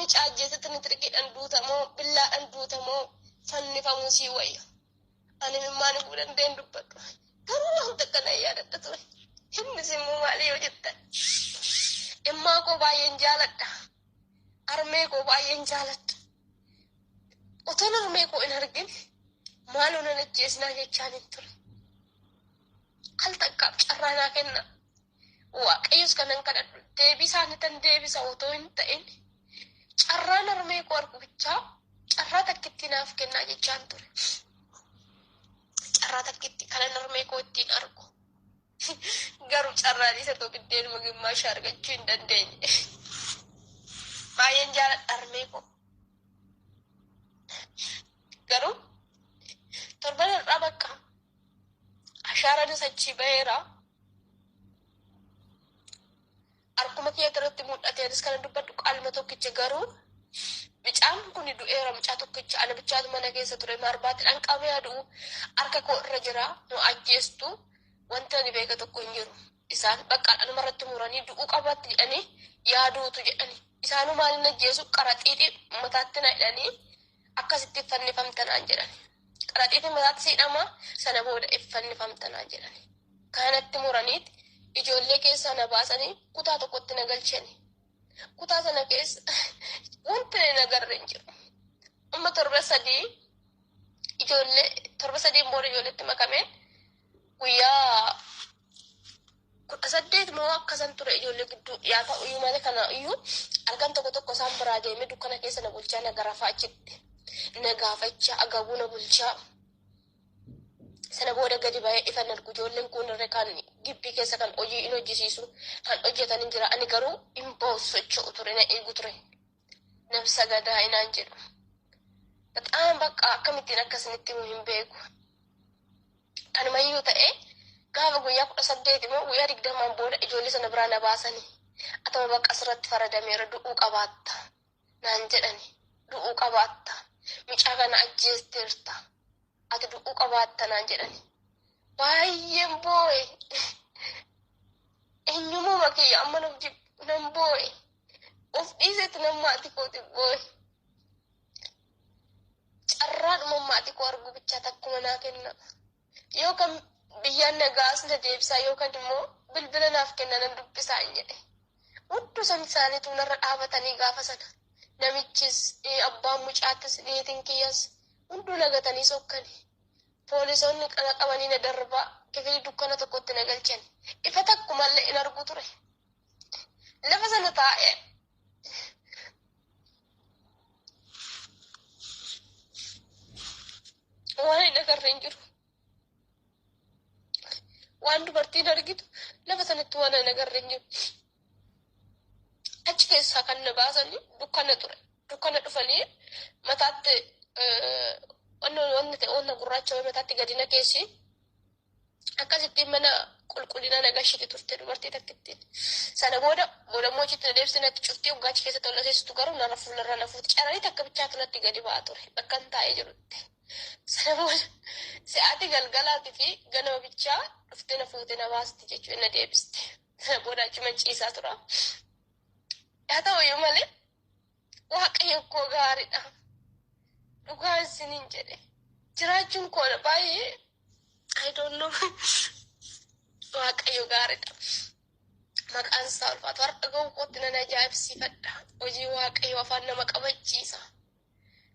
Micaa ajjeesetti nitirqiidhaan duutamoo billaadhaan duutamoo fannifamuu sii wayya. Ani imimmaan ifuu danda'een dubbadhu. Garuu waan takka nan yaadadha ture. Innis immoo maali yoo jettan. Immaa koo baay'een jaaladha. Harmee koo baay'een jaaladha. Otoon harmee koo hin argin maaloo nan ajjeesnaa jechaan hin ture. Al takkaaf carraa naa kenna. Waaqayyos kanan kadhadhu deebii isaanii tan deebisa otoo hin ta'in carraan harmee koo argu bichaa carraa takkitti naaf kennaa jechaan ture. Carraa takkitti kanan harmee koo ittiin argu. Garuu carraan isa tokko biddeenuma gimmaashaa argachuu hin dandeenye. Baay'een jaaladha harmee koo. Garuu torban har'aa bakka ashaaraanis achii baheera. Harkuma kiyya irratti mul'ate anis kana dubbadhu qaalma tokkicha garuu mucaan kun du'eera mucaa tokkicha ana bichaatu mana keessa ture maarbaatti dhanqamee adu'u harka koo irra jira nu ajjeestu wanti ani beeka tokko hin jiru. Isaan bakka anuma irratti muranii du'uu qabaatti jedhanii yaaduutu jedhani. Isaanuu maaliin ajjeesu qaraxiitii mataatti na hidhanii akkasitti fannifamtanaan jedhani. Qaraxiitiin mataatti si hidhama sana booda iffannifamtanaan jedhani. Kanatti muraniit ijoollee keessaa na baasanii kutaa tokkotti na galchani. Kutaa sana keessa wanti ani agarre hin jiru. Amma torba sadii ijoollee torba sadiin booda ijoolleetti makameen guyyaa 18 moo akkasan ture ijoollee gidduu yaa ta'u iyyuu malee kana iyyuu halkan tokko tokko isaan biraa deemee dukkana keessa na bulchaa na garafaa achitti na gaafachaa agabuu na bulchaa. Sana booda gadi ba'ee ifan argu ijoolleen kun irra kan gibbii keessa kan hojii hin hojjisiisu kan hojjetan hin jira ani garuu hin ba'u socho'u ture na eegu ture. Nabsa gadaa inaan jedhu. Baxaam bakka akkamittiin akkasinitti himu hin beeku. Kanumayyuu ta'e gaafa guyyaa 18 immoo guyyaa 20n booda ijoollee sana biraa na baasanii atama bakka asirratti faradameera du'uu qabaatta naan jedhani du'uu qabaatta mucaa kana ajjeesteerta ati du'uu qabaatta naan jedhani baay'een boo'e eenyummaa kiyya amma nuuf jibbu nan boo'e of dhiisetti nan maatii kootiif boo'e. Carraadhuma maatii koo arguu bichaa takkuma naa kenna. Yookaan biyyaan nagaas na deebisaa yookaan immoo bilbila naaf kenna nan dubbisaa hin jedhe. Hudduu san isaaniitu narra dhaabatanii gaafa sana. Namichis abbaan mucaattis niitiin kiyyas hunduu nagatanii sokkani. Poolisoonni kana qabanii na darbaa kifilii dukkana tokkotti na galchan. Ifa takkumallee hin argu ture. Lafa sana taa'ee waan hin agarre hin jiru. Waan dubartiin argitu lafa sanatti waan hin agarre hin jiru. Achi keessaa kan na baasanii dukkana ture. Dukkana dhufanii mataatti wanni ta'e wanna gurraacha wayii mataatti gadi na keessi. Akkasittiin mana qulqullina na gashiti turte dubartii takkittiin. Sana booda booda immoo achitti na deebiste natti cuftee waggaa achi keessatti ol na seessitu garuu narra fuularra na fuuti. Cararii takka bichaatu natti gadi ba'a ture bakka hin taa'ee jirutti. Sana booda sa'aatii galgalaatii fi ganama bichaa dhuftee na fuute na baasti jechuun na deebiste. Sana booda achuma ciisaa tura. Haa ta'u iyyuu malee Waaqayyo koo gaariidha. Dhugaa isiniin jedhe. Jiraachuun koo baay'ee I don't know. Waaqayyo gaariidha. Maqaan isaa ulfaatu har'a ga'uu kootti nan ajaa'ibsiifadha. Hojii Waaqayyo afaan nama qabachiisa.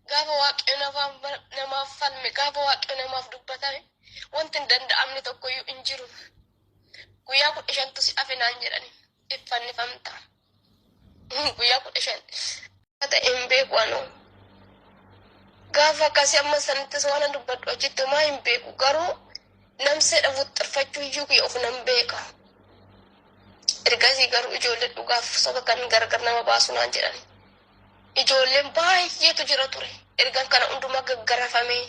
Gaafa Waaqayyo namaaf falme, gaafa Waaqayyo namaaf dubbatame, wanti hin danda'amne tokkoyyuu hin jiru. Guyyaa 15tu si hafe naan jedhani. Iffannifamta. Guyyaa 15. Ta'e hin beeku anoo. Gaafa akkasii amma sanattis waan an dubbadhu achitti homaa hin beeku garuu namseedha wuxxirfachuu iyyuu kiyya of nan beeka. Ergasii garuu ijoollee dhugaaf soba kan gargar nama baasu naan jedhan. Ijoolleen baay'eetu jira ture. Ergan kana hundumaa gaggarafamee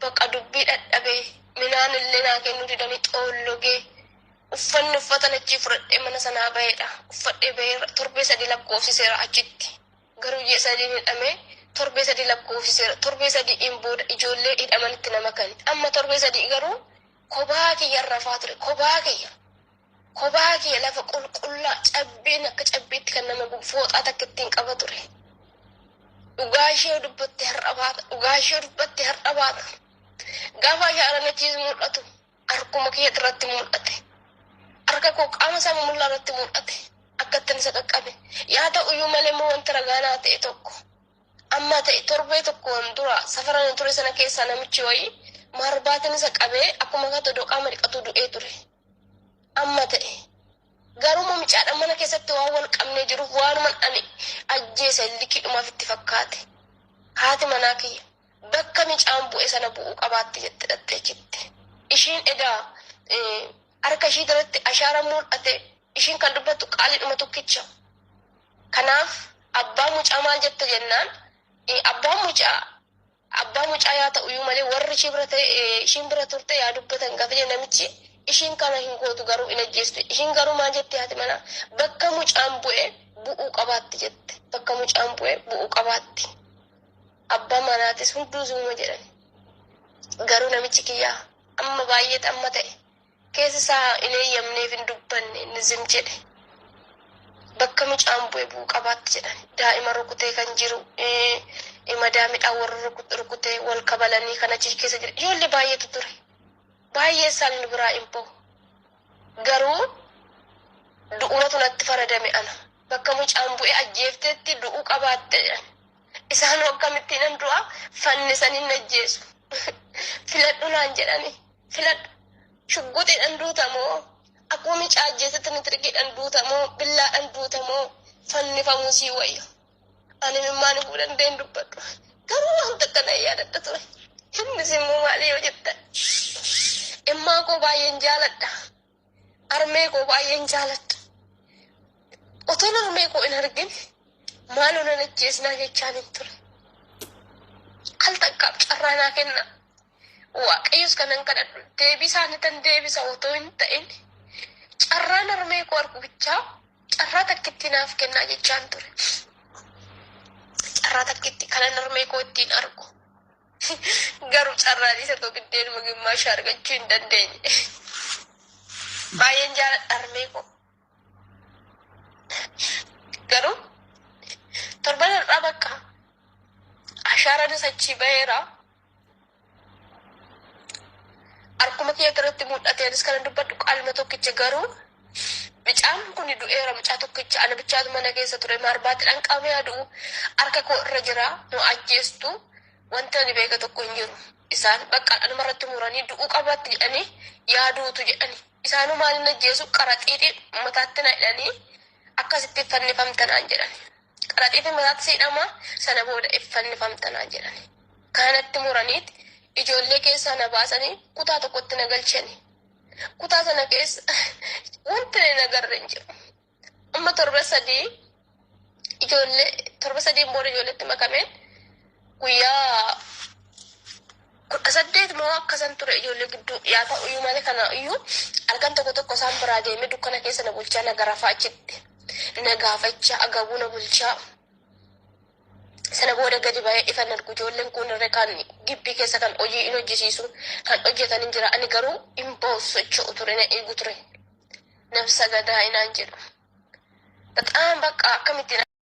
bakka dubbii dhadhabee minaan illee naa kennuu didanii xoollogee uffanni uffatan achii fudhadhee mana sanaa baheedha. Uffadhee baheera torbee sadii lakkoofsiseera achitti. Garuu ji'a sadiin hidhamee torbee sadii lakkoofsiseera. Torbee sadii'n booda ijoollee hidhamanitti na makani. Amma torbee sadii garuu kophaa kiyya rafaa ture. Kophaa kiyya. Kophaa kiyya lafa qulqullaa cabbiin akka cabbiitti kan nama gubu fooxaa takka ittiin qaba ture. Dhugaa ishee dubbatte har'a baata. Dhugaa ishee dubbatte har'a baata. Gaafa ashaaraan achiis mul'atu harkuma kiyya irratti mul'ate. Harka koo qaama isaa mul'aa irratti mul'ate. Akka ittiin isa qaqqabe. Yaa ta'uyyuu malee immoo wanti ragaa naa ta'e tokko. Amma ta'e torbee tokkoon dura safara na ture sana keessaa namichi wayii maarbaatiin isa qabee akkuma akka odoo qaama dhiqatu du'ee ture. Amma ta'e. Garuu mucaadha mana keessatti waan wal qabnee jiruuf waanuma ani ajjeese likiidhumaaf itti fakkaate. Haati manaa kiyya bakka micaan bu'e sana bu'uu qabaatti jette dhattee jirti. Ishiin edaa harka ishii irratti ashaara mul'ate ishiin kan dubbattu qaaliidhuma tokkicha. Kanaaf abbaa mucaa maal jette jennaan abbaan mucaa abbaa mucaa yaa ta'uyyuu malee warri ishii bira ta'e ishiin bira turte yaa dubbatan gaafa jedhe namichi ishiin kana hin gootu garuu hin ajjeestu. Ishiin garuu maal jette haati manaa bakka mucaan bu'e bu'uu qabaatti jette. Bakka mucaan bu'e bu'uu qabaatti. Abbaa manaatis hunduu zuma jedhan. Garuu namichi kiyyaa amma baay'ee amma ta'e keessa isaa hin eeyyamneef hin dubbanne inni zim jedhe. Bakka mucaan bu'e bu'uu qabaatti jedhan. Daa'ima rukutee kan jiru madaamidhaan warra rukutee wal kabalanii kan achi keessa jiru ijoollee baay'eetu ture. Baay'ee isaan nu biraa hin bahu. Garuu du'umatu natti faradame ana. Bakka mucaan bu'e ajjeefteetti du'uu qabaatte jedhan. Isaan akkamittiin nan du'a fannisanii na ajjeesu. Filadhu naan jedhani. Filadhu. Shugguxiidhaan duutamoo akkuma mucaa ajjeesetti nitirgiidhaan duutamoo billaadhaan duutamoo fannifamuu sii wayya. Ani mimmaan ifuu dandeen dubbadhu. Garuu wanta akkana yaadadha ture. Innis immoo maali yoo jettan. Immaa koo baay'een jaaladha. Armee koo baay'een jaaladha. Otoon armee koo hin argin maaloo nan ajjeesnaa jechaan hin ture. Al takkaaf carraa naa kenna. Waaqayyos kanan kadhadhu deebii isaanii tan deebisa otoo hin ta'in carraan armee koo argu bichaa carraa takkitti naaf kennaa jechaan ture. Carraa takkitti kanan armee koo ittiin argu. Garuu carraan isa tokko giddeenuma gimmaashaa argachuu hin dandeenye. Baay'een jaaladha armee koo. Garuu torban har'aa bakka ashaaraanis achii baheera. Harkuma kiyya irratti mul'ate anis kana dubbadhu qaaluma tokkicha garuu mucaan kun du'eera mucaa tokkicha ana bichaatu mana keessa ture maarbaatti qabee adu'u harka koo irra jira nu ajjeestu wanti ani beeka tokko hin jiru. Isaan bakka anuma irratti muranii du'uu qabaatti jedhanii yaaduutu jedhani. Isaanuu maalin ajjeesu qaraxiixii mataatti na hidhanii akkasitti fannifamtanaan jedhani. Qaraxiixii mataatti si hidhama sana booda fannifamtanaan jedhani. Kanatti muraniiti ijoollee keessaa na baasanii kutaa tokkotti na galchani. Kutaa sana keessa wanti ani agarre hin jiru. Amma 7 ijoollee 7 sadiin booda ijoolleetti makameen guyyaa 18 moo akkasan ture ijoollee gidduu yaa ta'u iyyuu malee kana iyyuu halkan tokko tokko isaan biraa deemee dukkana keessa na bulchaa na garafaa achitti na gaafachaa agabuu na bulchaa. Sana booda gadi ba'ee ifan argu ijoolleen kun irra kan gibbii keessa kan hojii hin hojjisiisu kan hojjetan hin jira ani garuu hin bahu socho'u ture na eegu ture. Nafsa gadaa inaan jedhu. Baxaan bakka akkamittiin